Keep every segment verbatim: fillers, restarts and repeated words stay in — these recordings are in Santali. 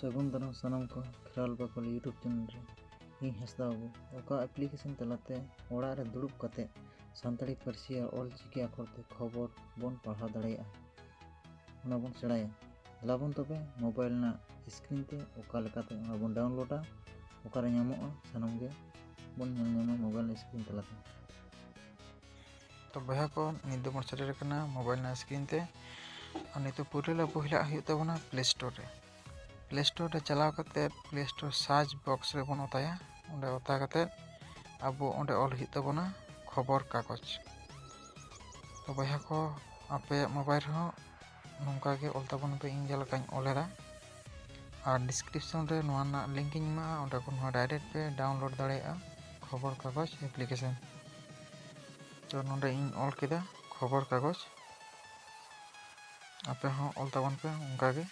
ᱥᱟᱹᱜᱩᱱ ᱫᱟᱨᱟᱢ ᱥᱟᱱᱟᱢ ᱠᱚ ᱠᱷᱮᱨᱣᱟᱞ ᱵᱟᱠᱚᱞ YouTube channel ᱨᱮ᱾ ᱤᱧ ᱦᱟᱸᱥᱫᱟ ᱵᱟᱹᱵᱩ ᱚᱠᱟ application ᱛᱟᱞᱟᱛᱮ ᱚᱲᱟᱜ ᱨᱮ ᱫᱩᱲᱩᱵ ᱠᱟᱛᱮ ᱥᱟᱱᱛᱟᱲᱤ ᱯᱟᱹᱨᱥᱤ ᱟᱨ ᱚᱞ ᱪᱤᱠᱤ ᱟᱠᱷᱚᱨ ᱛᱮ ᱠᱷᱚᱵᱚᱨ ᱵᱚᱱ ᱯᱟᱲᱦᱟᱣ ᱫᱟᱲᱮᱭᱟᱜᱼᱟ, ᱚᱱᱟ ᱵᱚᱱ ᱥᱮᱬᱟᱭᱟ᱾ ᱫᱮᱞᱟ ᱵᱚᱱ ᱛᱚᱵᱮ mobile ᱨᱮᱱᱟᱜ screen ᱛᱮ ᱚᱠᱟ ᱞᱮᱠᱟᱛᱮ ᱚᱱᱟ ᱵᱚᱱ download ᱟ, ᱚᱠᱟᱨᱮ ᱧᱟᱢᱚᱜᱼᱟ, ᱥᱟᱱᱟᱢ ᱜᱮ ᱵᱚᱱ ᱧᱮᱞ ᱧᱟᱢᱟ mobile ᱨᱮᱱᱟᱜ screen ᱛᱟᱞᱟᱛᱮ᱾ ᱛᱚ ᱵᱚᱭᱦᱟ ᱠᱚ, ᱱᱤᱛ ᱫᱚᱵᱚᱱ ᱥᱮᱴᱮᱨ ᱟᱠᱟᱱᱟ mobile ᱨᱮᱱᱟᱜ screen ᱛᱮ᱾ ᱟᱨ ᱱᱤᱛᱚᱜ ᱯᱩᱭᱞᱩ ᱨᱮ ᱟᱵᱚ ᱦᱮᱞᱟᱜ ᱦᱩᱭᱩᱜ ᱛᱟᱵᱚᱱᱟ Play Store ᱨᱮ᱾ Play Store ᱨᱮ ᱪᱟᱞᱟᱣ ᱠᱟᱛᱮ Play Store search box ᱨᱮᱵᱚᱱ ᱚᱛᱟᱭᱟ᱾ ᱚᱸᱰᱮ ᱚᱛᱟ ᱠᱟᱛᱮ ᱟᱵᱚ ᱚᱸᱰᱮ ᱚᱞ ᱦᱩᱭᱩᱜ ᱛᱟᱵᱚᱱᱟ ᱠᱷᱚᱵᱚᱨ ᱠᱟᱜᱚᱡᱽ᱾ ᱛᱚ ᱵᱚᱭᱦᱟ ᱠᱚ, ᱟᱯᱮᱭᱟᱜ mobile ᱨᱮᱦᱚᱸ ᱱᱚᱝᱠᱟ ᱜᱮ ᱚᱞ ᱛᱟᱵᱚᱱ ᱯᱮ, ᱤᱧ ᱡᱟᱦᱟᱸ ᱞᱮᱠᱟᱧ ᱚᱞ ᱮᱫᱟ᱾ ᱟᱨ description ᱨᱮ ᱱᱚᱣᱟ ᱨᱮᱱᱟᱜ link ᱤᱧ ᱮᱢᱟᱜᱼᱟ, ᱚᱸᱰᱮ ᱠᱷᱚᱱ ᱦᱚᱸ direct ᱯᱮ download ᱫᱟᱲᱮᱭᱟᱜᱼᱟ ᱠᱷᱚᱵᱚᱨ ᱠᱟᱜᱚᱡᱽ application᱾ ᱛᱚ ᱱᱚᱰᱮ ᱤᱧ ᱚᱞ ᱠᱮᱫᱟ ᱠᱷᱚᱵᱚᱨ ᱠᱟᱜᱚᱡᱽ, ᱟᱯᱮ ᱦᱚᱸ ᱚᱞ ᱛᱟᱵᱚᱱ ᱯᱮ ᱚᱱᱠᱟ ᱜᱮ᱾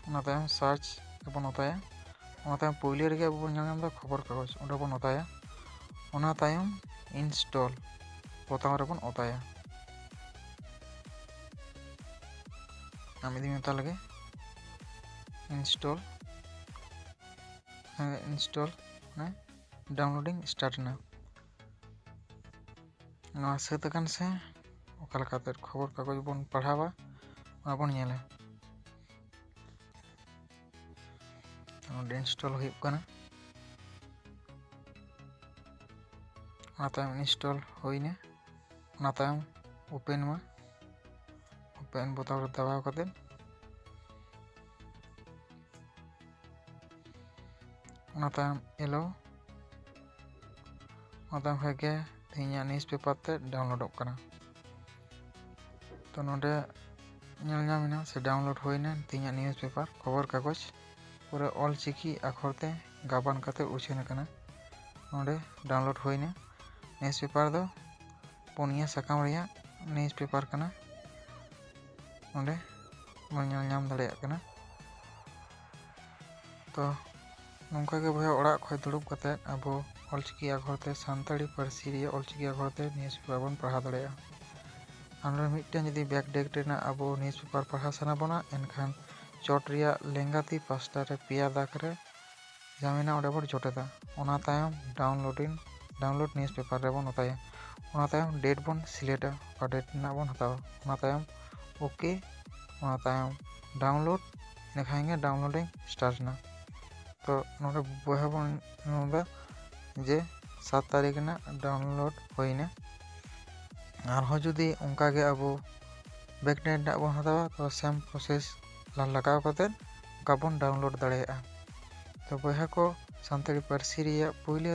ᱚᱱᱟ ᱛᱟᱭᱚᱢ search ᱨᱮᱵᱚᱱ ᱚᱛᱟᱭᱟ᱾ ᱚᱱᱟ ᱛᱟᱭᱚᱢ ᱯᱳᱭᱞᱳ ᱨᱮᱜᱮ ᱟᱵᱚ ᱵᱚᱱ ᱧᱮᱞ ᱧᱟᱢ ᱮᱫᱟ ᱠᱷᱚᱵᱚᱨ ᱠᱟᱜᱚᱡᱽ, ᱚᱸᱰᱮ ᱵᱚᱱ ᱚᱛᱟᱭᱟ᱾ ᱚᱱᱟ ᱛᱟᱭᱚᱢ install ᱵᱳᱛᱟᱢ ᱨᱮᱵᱚᱱ ᱚᱛᱟᱭᱟ᱾ ᱟᱨ ᱢᱤᱫ ᱫᱷᱟᱣ ᱚᱛᱟ ᱞᱮᱜᱮ, install᱾ ᱦᱮᱸ, install, ᱦᱮᱸ, downloading start ᱮᱱᱟ᱾ ᱱᱚᱣᱟ ᱥᱟᱹᱛ ᱟᱠᱟᱱ ᱥᱮ ᱚᱠᱟ ᱞᱮᱠᱟᱛᱮ ᱠᱷᱚᱵᱚᱨ ᱠᱟᱜᱚᱡᱽ ᱵᱚᱱ ᱯᱟᱲᱦᱟᱣᱟ, ᱚᱱᱟ ᱵᱚᱱ ᱧᱮᱞᱟ᱾ ᱱᱚᱰᱮ install ᱦᱩᱭᱩᱜ ᱠᱟᱱᱟ᱾ ᱚᱱᱟ ᱛᱟᱭᱚᱢ install ᱦᱩᱭᱱᱟ᱾ ᱚᱱᱟ ᱛᱟᱭᱚᱢ open ᱢᱟ᱾ Open ᱵᱳᱛᱟᱢ ᱨᱮ ᱫᱟᱵᱟᱣ ᱠᱟᱛᱮ ᱚᱱᱟ ᱛᱟᱭᱚᱢ allow᱾ ᱚᱱᱟ ᱛᱟᱭᱚᱢ ᱠᱷᱚᱡ ᱜᱮ ᱛᱮᱦᱮᱧᱟᱜ news paper ᱛᱮ downloadᱚᱜ ᱠᱟᱱᱟ᱾ ᱛᱚ ᱱᱚᱰᱮ ᱧᱮᱞ ᱧᱟᱢ ᱮᱱᱟ ᱥᱮ download ᱦᱩᱭᱱᱟ ᱛᱮᱦᱮᱧᱟᱜ news paper, ᱠᱷᱚᱵᱚᱨ ᱠᱟᱜᱚᱡᱽ ᱯᱩᱨᱟᱹ ᱚᱞ ᱪᱤᱠᱤ ᱟᱠᱷᱚᱨ ᱛᱮ ᱜᱟᱵᱟᱱ ᱠᱟᱛᱮ ᱩᱪᱷᱟᱹᱱ ᱟᱠᱟᱱᱟ᱾ ᱱᱚᱰᱮ download ᱦᱩᱭᱱᱟ᱾ News paper ᱫᱚ ᱯᱩᱱᱭᱟᱹ ᱥᱟᱠᱟᱢ ᱨᱮᱭᱟᱜ news paper ᱠᱟᱱᱟ᱾ ᱱᱚᱰᱮ ᱵᱚᱱ ᱧᱮᱞ ᱧᱟᱢ ᱫᱟᱲᱮᱭᱟᱜ ᱠᱟᱱᱟ᱾ ᱛᱚ ᱱᱚᱝᱠᱟ ᱜᱮ ᱵᱚᱭᱦᱟ, ᱚᱲᱟᱜ ᱠᱷᱚᱱ ᱫᱩᱲᱩᱵ ᱠᱟᱛᱮ ᱟᱵᱚ ᱚᱞᱪᱤᱠᱤ ᱟᱠᱷᱚᱨ ᱛᱮ, ᱥᱟᱱᱛᱟᱲᱤ ᱯᱟᱹᱨᱥᱤ ᱨᱮᱭᱟᱜ ᱚᱞᱪᱤᱠᱤ ᱟᱠᱷᱚᱨ ᱛᱮ ᱱᱤᱭᱩᱡᱽ ᱯᱮᱯᱟᱨ ᱵᱚᱱ ᱯᱟᱲᱦᱟᱣ ᱫᱟᱲᱮᱭᱟᱜᱼᱟ᱾ ᱟᱨ ᱱᱚᱰᱮ ᱢᱤᱫᱴᱮᱱ ᱡᱩᱫᱤ ᱵᱮᱠ ᱰᱮᱴ ᱨᱮᱱᱟᱜ ᱟᱵᱚ ᱱᱤᱭᱩᱡᱽ ᱯᱮᱯᱟᱨ ᱯᱟᱲᱦᱟᱣ ᱥᱟᱱᱟ ᱵᱚᱱᱟ, ᱮᱱᱠᱷᱟᱱ ᱪᱚᱴ ᱨᱮᱭᱟᱜ ᱞᱮᱸᱜᱟ ᱛᱤ ᱯᱟᱥᱴᱟ ᱨᱮ ᱯᱮᱭᱟ ᱫᱟᱜᱽ ᱨᱮ ᱡᱟ ᱢᱮᱱᱟᱜᱼᱟ, ᱚᱸᱰᱮ ᱵᱚᱱ ᱡᱚᱴᱮᱫᱟ᱾ ᱚᱱᱟ ᱛᱟᱭᱚᱢ ᱰᱟᱣᱩᱱᱞᱳᱰᱤᱝ, ᱰᱟᱣᱩᱱᱞᱳᱰ ᱱᱤᱭᱩᱡᱽ ᱯᱮᱯᱟᱨ ᱨᱮᱵᱚᱱ ᱚᱛᱟᱭᱟ᱾ ᱚᱱᱟ ᱛᱟᱭᱚᱢ ᱰᱮᱴ ᱵᱚᱱ ᱥᱤᱞᱮᱠᱴᱟ, ᱚᱠᱟ ᱰᱮᱴ ᱨᱮᱱᱟᱜ ᱵᱚᱱ ᱦᱟᱛᱟᱣᱟ᱾ ᱚᱱᱟ ᱛᱟᱭᱚᱢ ᱳᱠᱮ, ᱚᱱᱟ ᱛᱟᱭᱚᱢ ᱰᱟᱣᱩᱱᱞᱳᱰ, ᱤᱱᱟᱹ ᱠᱷᱟᱱ ᱜᱮ ᱰᱟᱣᱩᱱᱞᱳᱰᱤᱝ ᱥᱴᱟᱨᱴ ᱮᱱᱟ᱾ ᱛᱚ ᱱᱚᱰᱮ ᱵᱚᱭᱦᱟ ᱵᱚᱱ ᱧᱮᱞ ᱮᱫᱟ ᱡᱮ ᱥᱟᱛ ᱛᱟᱹᱨᱤᱠᱷ ᱨᱮᱱᱟᱜ ᱰᱟᱣᱩᱱᱞᱳᱰ ᱦᱩᱭᱱᱟ᱾ ᱟᱨᱦᱚᱸ ᱡᱩᱫᱤ ᱚᱱᱠᱟ ᱜᱮ ᱟᱵᱚ ᱵᱮᱠ ᱰᱮᱴ ᱨᱮᱱᱟᱜ ᱵᱚᱱ ᱦᱟᱛᱟᱣᱟ, ᱛᱚ ᱥᱮᱢ ᱯᱨᱚᱥᱮᱥ ᱞᱟᱜᱟᱣ ᱠᱟᱛᱮᱫ ᱚᱱᱠᱟ ᱵᱚᱱ ᱰᱟᱣᱩᱱᱞᱳᱰ ᱫᱟᱲᱮᱭᱟᱜᱼᱟ᱾ ᱛᱚ ᱵᱚᱭᱦᱟ ᱠᱚ, ᱥᱟᱱᱛᱟᱲᱤ ᱯᱟᱹᱨᱥᱤ ᱨᱮᱭᱟᱜ ᱯᱩᱭᱞᱟᱹ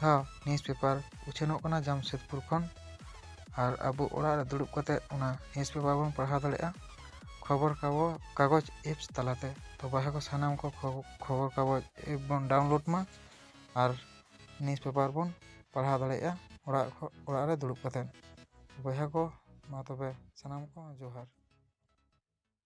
ᱫᱷᱟᱣ ᱱᱤᱭᱩᱡᱽ ᱯᱮᱯᱟᱨ ᱩᱪᱷᱟᱹᱱᱚᱜ ᱠᱟᱱᱟ ᱡᱟᱢᱥᱮᱫᱽᱯᱩᱨ ᱠᱷᱚᱱ, ᱟᱨ ᱟᱵᱚ ᱚᱲᱟᱜ ᱨᱮ ᱫᱩᱲᱩᱵ ᱠᱟᱛᱮ ᱚᱱᱟ ᱱᱤᱭᱩᱡᱽ ᱯᱮᱯᱟᱨ ᱵᱚᱱ ᱯᱟᱲᱦᱟᱣ ᱫᱟᱲᱮᱭᱟᱜᱼᱟ ᱠᱷᱚᱵᱚᱨ ᱠᱟᱜᱚ-, ᱠᱟᱜᱚᱡᱽ ᱮᱯᱥ ᱛᱟᱞᱟᱛᱮ᱾ ᱛᱚ ᱵᱚᱭᱦᱟ ᱠᱚ, ᱥᱟᱱᱟᱢ ᱠᱚ ᱠᱷᱚ-, ᱠᱷᱚᱵᱚᱨ ᱠᱟᱜᱚᱡᱽ ᱮᱯ ᱵᱚᱱ ᱰᱟᱣᱩᱱᱞᱳᱰ ᱢᱟ ᱟᱨ ᱱᱤᱭᱩᱡᱽ ᱯᱮᱯᱟᱨ ᱵᱚᱱ ᱯᱟᱲᱦᱟᱣ ᱫᱟᱲᱮᱭᱟᱜᱼᱟ ᱚᱲᱟᱜ ᱠᱷᱚ-, ᱚᱲᱟᱜ ᱨᱮ ᱫᱩᱲᱩᱵ ᱠᱟᱛᱮ᱾ ᱵᱚᱭᱦᱟ ᱠᱚ, ᱢᱟ ᱛᱚᱵᱮ ᱥᱟᱱᱟᱢ ᱠᱚ ᱡᱚᱦᱟᱨ᱾